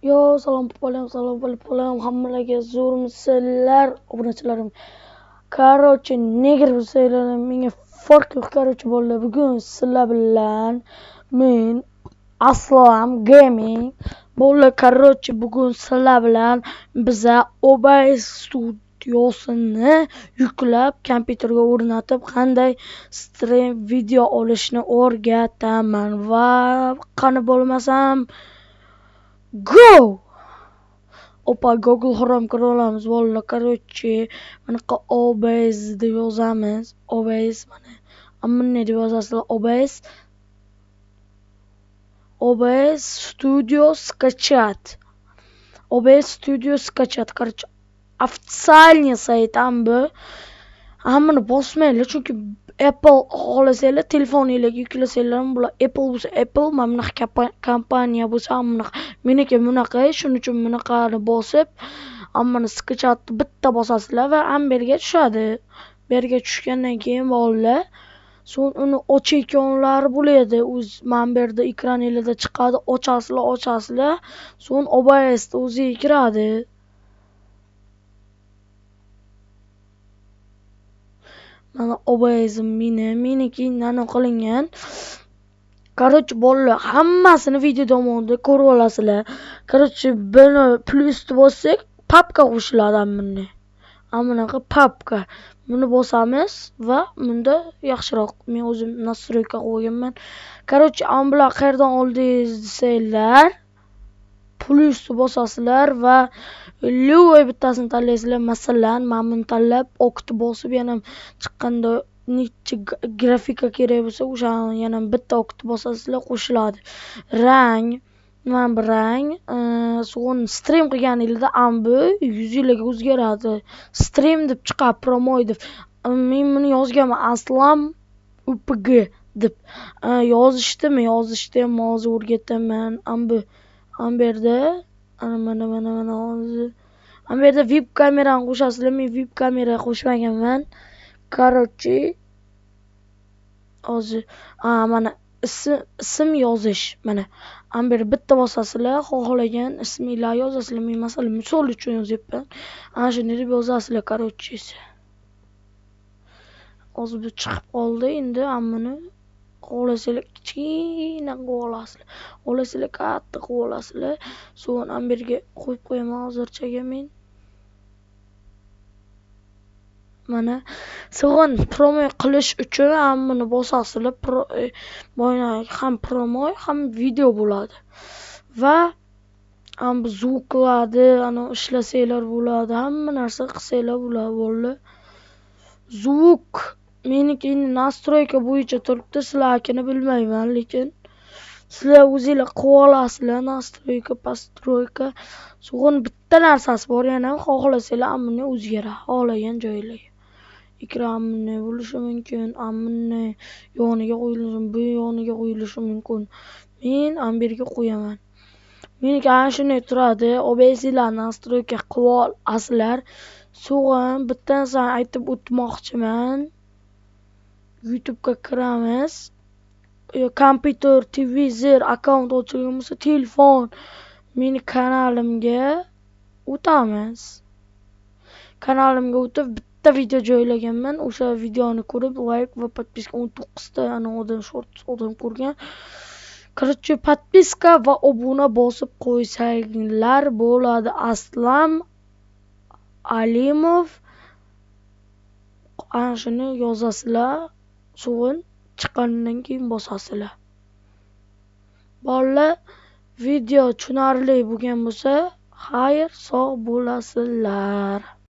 Yo, salom polam, salom polam, hammalarga zo'rmisizlar, obunachilarim. Короче, negr bo'lsanglar menga farq yo'q. Короче, bolalar, bugun sizlar bilan men Aslam Gaming. Bolalar, короче, bugun sizlar bilan biza OBS studiosini yuklab, kompyuterga o'rnatib, qanday stream video olishni o'rgataman va qani bo'lmasam go! Opa, Google Chrome kirib olamiz bolalar. Короче, bunaqa OBS deb yozamiz. OBS mana. Amma deb yozasizlar OBS. OBS Studio скачать. OBS Studio скачать. Короче, официальный sayt ham bu. Hammani bosmanglar, chunki Apple xohlasanglar telefoninglarga yuklasanglar ham bular Apple bo'lsa Apple, mana bunaqa kompaniya bo'lsa ham bunaqa. Meniki bunaqa, shuning uchun bunaqani bosib, hammani скачать bitta bosasizlar va ham bu yerga tushadi. Bu yerga tushgandan keyin bolalar, so'ng uni ochayotganlari bo'ladi. O'z mana bu yerda ekraninglarda chiqadi, ochasizlar, ochasizlar, so'ng OBS o'ziga kiradi. Mana OBS'im meniki nano qilingan. Короче, bolalar, hammasini video davomida ko'rib olasizlar. Короче, buni plyusni bossak, papka qo'shiladi bunga. Mana bunaqa papka. Buni bosamiz va bunda yaxshiroq. Men o'zim настройка qo'yganman. Короче, ana bular qayerdan oldingiz desanglar, plyusni bosasizlar va любой bittasini tanlaysizlar. Masalan, mana buni tanlab, okni bosib, yana chiqqanda necha grafika kerak bo'lsa, o'shani yana bitta okni bosasizlar, qo'shiladi. Rang, mana bu rang, so'ng stream qilganingizda ana bu yuzingizga o'zgaradi. Stream deb chiqadi, promoy deb. Men buni yozganman, Aslam UPG deb. Yozishdimi? Yozishdi ham hozir o'rgataman. Ana bu, ana bu yerda, ana mana mana mana hozir. Ana bu yerda VIP kamerani qo'shasizlar. Men VIP kamera qo'shmaganman. Короче, hozir mana ism yozish, mana ana bu yerda bitta bosasizlar, xohlagan isminglarni yozasizlar. Men masalan misol uchun yozyapman. Ana shunday deb yozasizlar, короче. Hozir bu chiqib qoldi. Endi ana buni xohlasanglar kichkina qilib olasizlar, xohlasanglar katta qilib olasizlar. So'ng ana bu yerga qo'yib qo'yaman hozirchaga men. Mana so'ng promoy qilish uchun ana buni bosasizlar. Boyagi ham promoy, ham video bo'ladi. Va ana bu zvuklarni ana ishlasanglar bo'ladi, hamma narsa qilsanglar bo'ladi bolalar. Zvuk meniki endi настройка bo'yicha turibdi, sizlarnikini bilmayman, lekin sizlar o'zinglar qilib olasizlar, настройка, постройка. So'ng bitta narsasi bor yana, xohlasanglar ana buni o'zgaradi, xohlagan joylarga. Ekran bunday bo'lishi mumkin, ana bunday yoniga qo'yilishi, bu yoniga qo'yilishi mumkin. Men ana bu yerga qo'yaman. Meniki ana shunday turadi. OBS'lar настройка qilib olasizlar. So'ng bitta narsani aytib o'tmoqchiman. YouTube'ga kiramiz. Kompyuter, televizor, akkaunt ochilgan bo'lsa, telefon, meni kanalimga o'tamiz. Kanalimga o'tib bitta video joylaganman. O'sha videoni ko'rib, like va podpiska 19 ta ana odam short odam ko'rgan. Короче, podpiska va obuna bosib qo'ysanglar bo'ladi. Aslam Alimov ana shuni yozasizlar. So'ng chiqqanidan keyin bosasizlar. Bolalar, video tushunarli bo'lgan bo'lsa, xayr, sog' bo'lasizlar.